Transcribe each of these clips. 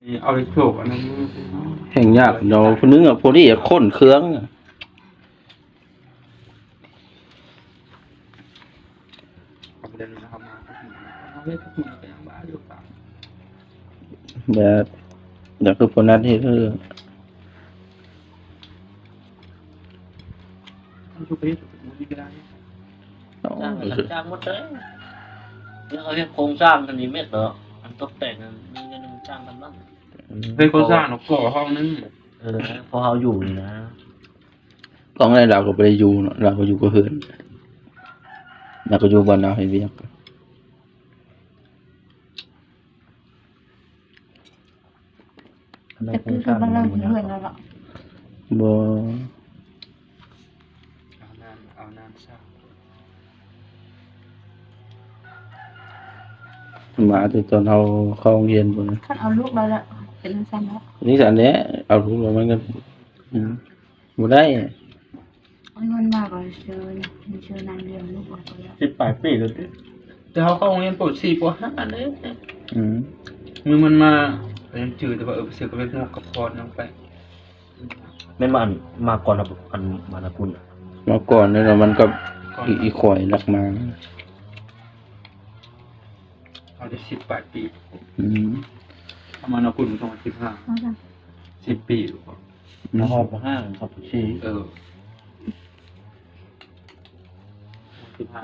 ເອົາໄດ້ໂຊກອັນນັ້ນ ແຮ່ງຍາກເນາະ. ຜູ້ໜຶ່ງອະ ພໍດີຄົນເຄື່ອງ ແບບ ແບບຄືບໍ່ນັດເຮັດ ເອີ ເອົາ ຈ້າງກໍຊ່າງໝົດເລີຍ. ເຮົາເຮັດໂຄງສ້າງອັນນີ້ແມ່ນເນາະ ອັນຕົກແຕ່ງນັ້ນ ມີເງິນຈ້າງສ່ຳນັ້ນ. ເຮັດໂຄງສ້າງເນາະ ກໍ່ຫ້ອງໜຶ່ງ. ເອີ ພໍເຮົາຢູ່ນີ້ນະ. ຂອງລາວກໍບໍ່ໄດ້ຢູ່ເນາະ ລາວກໍຢູ່ກັບເຮືອນ ລາວກໍຢູ່ບ່ອນລາວເຮັດວຽກ. ແຕ່ຄືເຂົາບໍ່ເລີກເຮືອນແລ້ວເນາະ. ບໍ່ ເອົານານ ເອົານານຊະ ມາແຕ່ຕອນເຮົາເຂົ້າໂຮງຮຽນພຸ້ນນະ. ຄັນເອົາລູກແລ້ວລະ ເປັນຈັ່ງຊັ້ນເນາະ. ຈັ່ງຊັ້ນແຫຼະ ເອົາລູກແລ້ວມັນກໍ ອືມ ບໍ່ໄດ້. ເອົາເງິນມາກໍຊື້ ຊື້ນ້ຳລ້ຽງລູກ ສິບປາຍປີແລ້ວຕິ. ແຕ່ເຮົາເຂົ້າໂຮງຮຽນ ປໍສີ່ ປໍຫ້າເດ້. ອືມ ມື້ມັນມາ ກໍຍັງຈື່ແຕ່ວ່າ ເອີ ໄປຊື້ກັບເລັກນົກກັບພອນນຳໄປ. ແມ່ນມາ ອັນ ມາກ່ອນ ອັນມານຳພຸ້ນ ມາກ່ອນ ແລ້ວມັນກໍ ກ່ອນ ອີ ອີ່ຂ້ອຍລັກມາ. ເຮົາໄດ້ສິບປາຍປີ. ອືມ ເຮົາມານຳພຸ້ນ ສອງພັນສິບຫ້າ ເຮົາຈະ ສິບປີ. ອືມ ຮອດບໍ່ຫ້າ ຮອດບໍ່ສີ່ ເອີ ສິບຫ້າ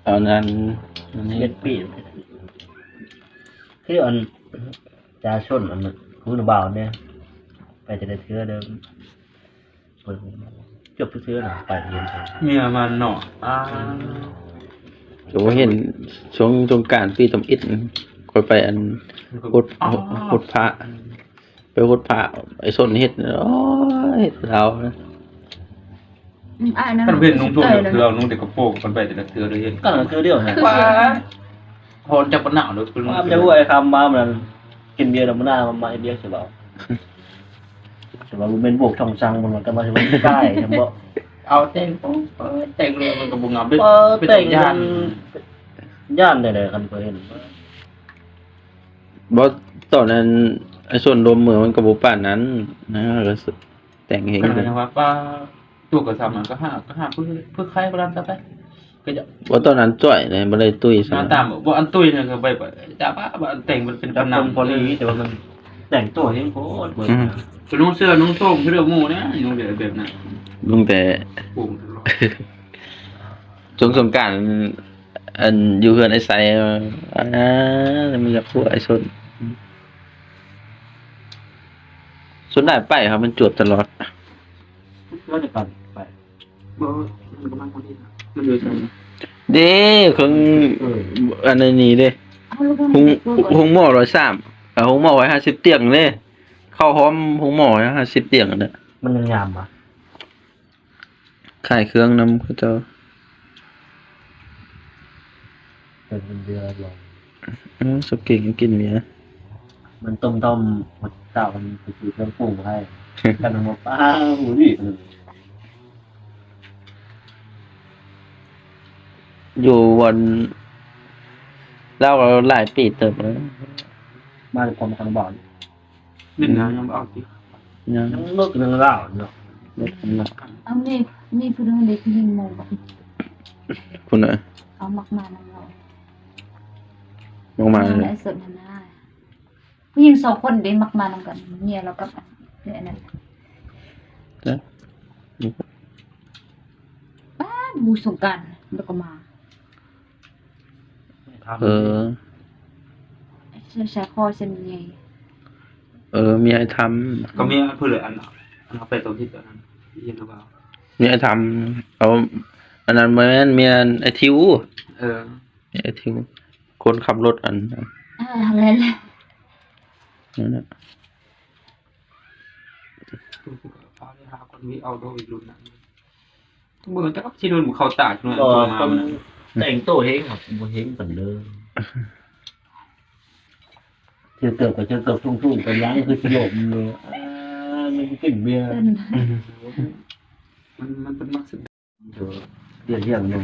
ອັນນັ້ນ ອັນນີ້ ສິບເອັດປີ. ຄືອັນ ປະຊາຊົນ ອັນ ຄູນະບ່າວເດ້ ໄປແຕ່ລະເທື່ອເດີ ເພິ່ນ ຈົບເທື່ອນະ ໄປຮຽນ ເມຍມັນເນາະ. ອ່າ ໂອ້ ເຫັນຊ່ວງສົງການປີທຳອິດ ຂ້ອຍໄປອັນ ຫົດ ຫົດພະ ໄປຫົດພະ ໄອ້ສົນເຮັດ ໂອ້ຍ ເຮັດລາວນະ. ອືມ ອ້າຍນະ ຄັນເຫັນນຸ່ງໂຕເດີ ເທື່ອນຸ່ງແຕ່ກະໂປງ ຄັນໄປແຕ່ລະເທື່ອໄດ້ເຫັນ ກັນລະເທື່ອດຽວນະ. ວ່າ ຮອນຈັບປະໜາວເດີ ຄື ວ່າຈະຮູ້ໄອ້ຄຳມາ ມັນກິນເບຍນຳໜ້າ ມາເຮັດວຽກຊິເວົ້າ ຊິວ່າບໍ່ແມ່ນບວກຊ່ອງສັງ ມັນກໍວ່າຊິວ່າກາຍຊັ້ນບໍ. ເອົາແຕ່ງ ໂອ້ຍ ແຕ່ງເລີຍ ມັນກໍບໍ່ງາມເດ້. ເອີ ແຕ່ງຢ້ານ ຢ້ານໄດ້ໆ ຄັນເພິ່ນເຫັນ. ບໍ່ ຕອນນັ້ນ ໄອ້ສ່ວນລົມມື ມັນກໍບໍ່ປານນັ້ນນະ ກໍແຕ່ງເຮງ ກໍວ່າ ປ້າ ຕົວກະຊຳມັນກໍຫາ ກໍຫາເພື່ອ ເພື່ອໃຄກໍນັ້ນຊະໄປ ກໍຈະ ບໍ່ ຕອນນັ້ນຈ້ອຍເດ້ ບໍ່ໄດ້ຕຸ້ຍຊະ ໜ້າຕາບໍ່ ອັນຕຸ້ຍນັ້ນກໍໄປ ໄປ ຈະວ່າ ວ່າອັນແຕ່ງມັນເປັນ ແຕ່ ກຳນຳ ຄົນພໍດີ ເອີ ແຕ່ວ່າມັນແຕ່ງຕົວເຮງໂພດ. ອືມ ກໍນຸ່ງເສື້ອນຸ່ງໂສ້ງຄືເລື່ອງໝູ່ນະ ນຸ່ງແບບ ແບບນັ້ນ ນຸ່ງແຕ່ ໂປ່ງຕະຫຼອດ. ຊ່ວງສົງການ ອັນ ຢູ່ເຮືອນອ້າຍໄຊ ອ່າ ມັນຢາກຫົວໄອ້ສົນ ສ່ວນຫຼາຍໄປເຮົາມັນຈວບຕະຫຼອດ. ເພື່ອນກັນໄປ ບໍ່ ມັນກໍມາຄົນທີ່ ມັນຢູ່ໃສ ເດ້ ເຄິ່ງ ເອີ ອັນນີ້ເດ້ ເອົາລູກ ໂຮງ ໂຮງໝໍຮ້ອຍສາມ ເອີ ໂຮງໝໍຮ້ອຍຫ້າສິບຕຽງເດ້ ເຂົ້າຮ່ວມໂຮງໝໍຮ້ອຍຫ້າສິບຕຽງຫັ້ນນະ. ມັນຍັງງາມວະ ຂາຍເຄື່ອງນຳເຂົາເຈົ້າ ເປັນເບຍບໍ່? ເອີ ສະເກັງກິນເບຍ ມັນຕົ້ມໆ ເຊົ້າມັນໄປຊື້ເຄື່ອງປຸງໃຫ້ ກັນມາປ້າ ໂອ້ຍ ຢູ່ວັນ ລາວກໍຫຼາຍປີເຕີບແລ້ວ ມາແຕ່ພ້ອມກັນບໍ່? ຫຼິ້ນນະ ຍັງບໍ່ເອົາຕິ ຍັງ ຍັງເລິກ ຍັງລາວເນາະ ເລິກ ຍັງລາວ. ເອົາ ມີ ມີຜູ້ໜຶ່ງເດັກຍິງໝູ່ ພຸ້ນນະ ເອົາມັກມານຳລາວ ມັກມາ ມາ ໄລສົດຫັ້ນນະ ຜູ້ຍິງສອງຄົນເດ້ ມັກມານຳກັນ ເມຍລາວກັບ ເອີ ອັນນັ້ນ ປາດ ບຸນສົງການ ແລ້ວກໍມາ. ເອີ ໃສ່ ໃສ່ຄໍເສັ້ນໃຫຍ່ ເອີ ເມຍອ້າຍທຳ ກໍເມຍເພິ່ນ ອັນ ອັນເຮົາໄປຕົວຜິດອັນນັ້ນ ເຫັນຫຼືບໍ່? ເມຍອ້າຍທຳ ເອົາ ອັນນັ້ນບໍ່ແມ່ນ ເມຍອ້າຍທິວ ເອີ ເມຍອ້າຍທິວ ຄົນຂັບລົດອັນ ເອີ ຫັ້ນແຫຼະ ນັ້ນນະ. ເຂົາໄດ້ຫາຄົນມີເອົາໂດຍລຸ້ນນະ ເບິ່ງຈັກຊິໂດນເຂົ້າຕາ ໂດຍ ຄົນແຕ່ງໂຕເຮງ ບໍ່ເຮງປານເດີ ເທື່ອເກີບກໍເທື່ອເກີບສູງໆ ໄປຍັງຄືຊິລົ້ມເລີຍ ອ່າ ມັນກິນເບຍ ມັນ ມັນເປັນມັກ ດຽວ ດຽວໜຶ່ງ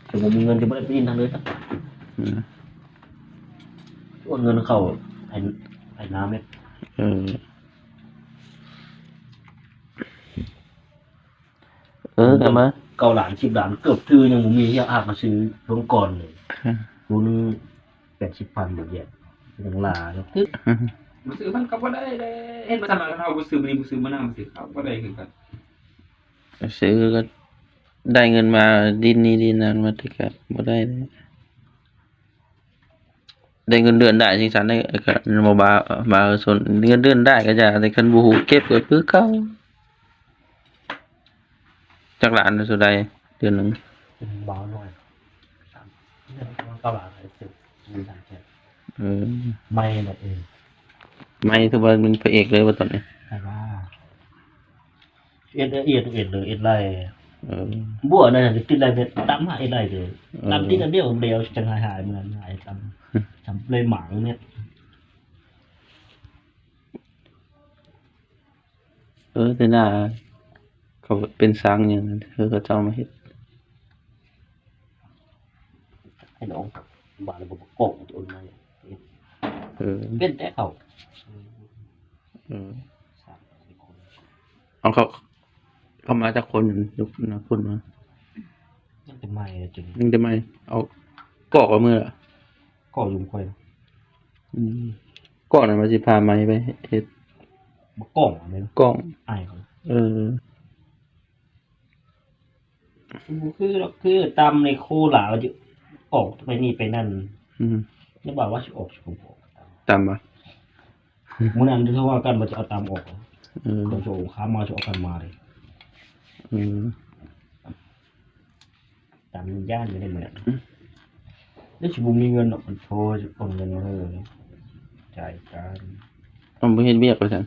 ເອີ ບໍ່ມີເງິນຈະບໍ່ໄດ້ໄປຫຼິ້ນທາງເດີນນະ. ອືມ ໂອນເງິນເຂົ້າໃຫ້ ໃຫ້ນ້າແມ່. ເອີ ເອີ ກະມາ ເກົ້າລ້ານ ສິບລ້ານ ເກືອບຖືຍັງບໍ່ມີ ຢາກອາກມາຊື້ເບິ່ງກ່ອນເລີຍ. ອືມ ໂຕໜຶ່ງ ແປດສິບພັນ ບາດ ຍັງຫຼາຍເນາະ. ບໍ່ຊື້ມັນກໍບໍ່ໄດ້ເດ້ ເຫັນວ່າຊັ້ນ ເຮົາບໍ່ຊື້ມື້ນີ້ ບໍ່ຊື້ມື້ໜ້າ ບໍ່ຊື້ ກໍບໍ່ໄດ້ຄືກັນ. ຊື້ກໍໄດ້ເງິນມາດິ້ນນີ້ດິ້ນນັ້ນມາ ແຕ່ກໍບໍ່ໄດ້ເດ້. ໄດ້ເງິນເດືອນໄດ້ຈັ່ງຊັ້ນເດ້ ກໍບໍ່ບາ ບາສົນ ເງິນເດືອນໄດ້ກໍຢ່າ ແຕ່ຄັນບໍ່ຮູ້ເກັບກໍຄືເກົ່າ. ຈັກລ້ານ ເທົ່າໃດເດືອນໜຶ່ງ? ເບົາໜ້ອຍ ສາມ ເດືອນປະມານເກົ້າລ້ານ ເອີ ໃໝ່ແຫຼະ. ເອີ ໃໝ່ ຖືວ່າເປັນພະເອກເລີຍບໍ່ຕອນນີ້? ແຕ່ວ່າ ເອັດ ເອັດ ເອັດ ເຮັດໄດ້. ເອີ ບົວນັ້ນຕິດໄດ້ ເຮັດຕາມຫາເຮັດໄດ້ເດີ. ເອີ ຕາມຕິດອັນດຽວ ດຽວຈັ່ງຫາຍໆ ມື້ນັ້ນຫາຍຕາມ ຈຳເລີຍໝາງເມັດ. ເອີ ແຕ່ໜ້າເຂົາເປັນຊ່າງຫຍັງ ເຂົາເຈົ້າມາເຮັດ. ໃຫ້ນ້ອງບາດແລ້ວບໍ່ປະກອບໂອນມາ. ເອີ ເປັນແຕ່ເຂົາ. ເອີ ເອົາ ເຂົາ ເຂົາມາຈັກຄົນ ນະພຸ້ນມາ? ຍັງແຕ່ໃໝ່ຈັ່ງ ຍັງແຕ່ໃໝ່. ເອົາ ກອກເອົາມື້ລະ ກອກຢູ່ຂ້ອຍ. ອືມ ກອກນັ້ນວ່າຊິພາໃໝ່ໄປເຮັດ ບໍ່ກອກແມ່ນ ກອກອ້າຍເຂົາ. ເອີ ບໍ່ຄືດອກ ຄືຕາມໃນໂຄລາວ ອອກໄປນີ້ໄປນັ້ນ. ອືມ ຍັງວ່າ ວ່າຊິອອກ ຊິບໍ່ອອກ. ຕາມວ່າ ມື້ນັ້ນທີ່ເຮົາວ່າກັນວ່າຈະເອົາຕາມອອກ. ເອີ ເຂົາຊິເອົາຂາມາ ຊິເອົາກັນມາເດ້. ອືມ ຕາມຢ້ານຢູ່ໃນມື້ນັ້ນ ອືມ ແລ້ວຊິບໍ່ມີເງິນດອກ ມັນໂທຈະໂອນເງິນມາໃຫ້ຈ່າຍການ. ມັນບໍ່ເຮັດວຽກວ່າຊັ້ນ.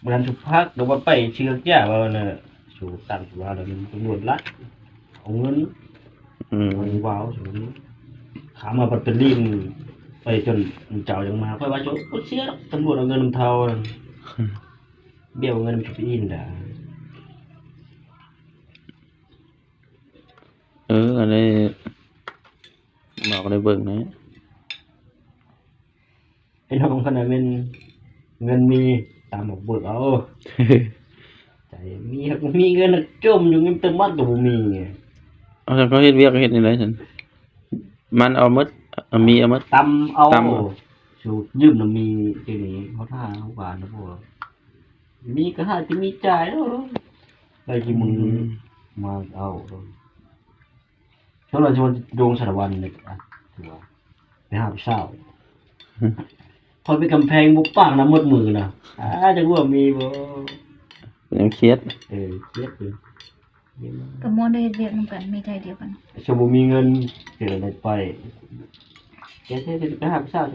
ບໍ່ທັນສຸກພັກ ແຕ່ວ່າໄປເຊື່ອກຢາວ່ານັ້ນ ສູ່ຕາມທີ່ວ່າແລ້ວ ຕຳຫຼວດລັດເອົາເງິນ. ອືມ ເອົາເວົ້າ ຂ້າມາພັດໄປຫຼິ້ນ ໄປຈົນເຈົ້າຍັງມາ. ຂ້ອຍວ່າ ໂອ້ ເສຍດອກ ຕຳຫຼວດເອົາເງິນນຳເຖົ້າ ອືມ ບຽວເອົາເງິນໄປກິນດາ. ເອີ ອັນນີ້ເວົ້າໄດ້ເບິ່ງນະ. ໄອ້ນ້ອງຄົນນັ້ນແມ່ນເງິນມີຕາມອອກເບີກເອົາ ໃຈມີ ມີເງິນຈົມຢູ່ ເງິນເຕີມບັດກໍບໍ່ມີ. ເອົາ ຄັນເຂົາເຮັດວຽກເຮັດແນວໃດຊັ້ນ? ມັນເອົາໝົດ ມີເອົາໝົດ ຕຳເອົາ ຕຳເອົາ. ສູ່ຢືມນຳມີ ທີນີ້ເຂົາຖ້າເຮົາຫວານນະບໍ່ ມີກໍຫາທີ່ມີຈ່າຍເນາະ ໄດ້ທີ່ມຶງ ອືມ ມາເອົາ. ຊ່ວງນັ້ນ ຊ່ວງໂດງສາລະວັນນີ້ ອະ ຖືວ່າໄປຫາຜູ້ສາວ ຂ້ອຍໄປກຳແພງບໍ່ປາກນຳໝົດມື້ນະ. ອາ ຈັກວ່າມີບໍ່ ຍັງຄຽດ. ເອີ ຄຽດຢູ່ ກໍມ່ວນໄດ້ເຮັດວຽກນຳກັນ ມີໃຈດຽວກັນ. ຊ່ວງບໍ່ມີເງິນ ເຮັດໃດໄປ ແກເຮັດໄປຫາຜູ້ສາວ.